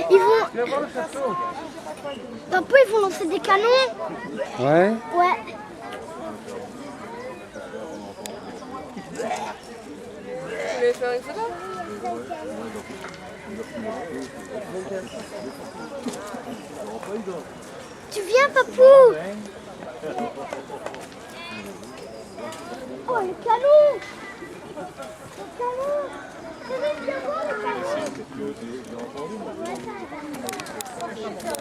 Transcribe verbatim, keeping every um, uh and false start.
Ils vont... Papa, ils vont lancer des canons. Ouais. Ouais. Vous voulez faire une photo ? Tu viens, papou ? Oh, le canon ! Le canon ! Chérie, viens voir le canon !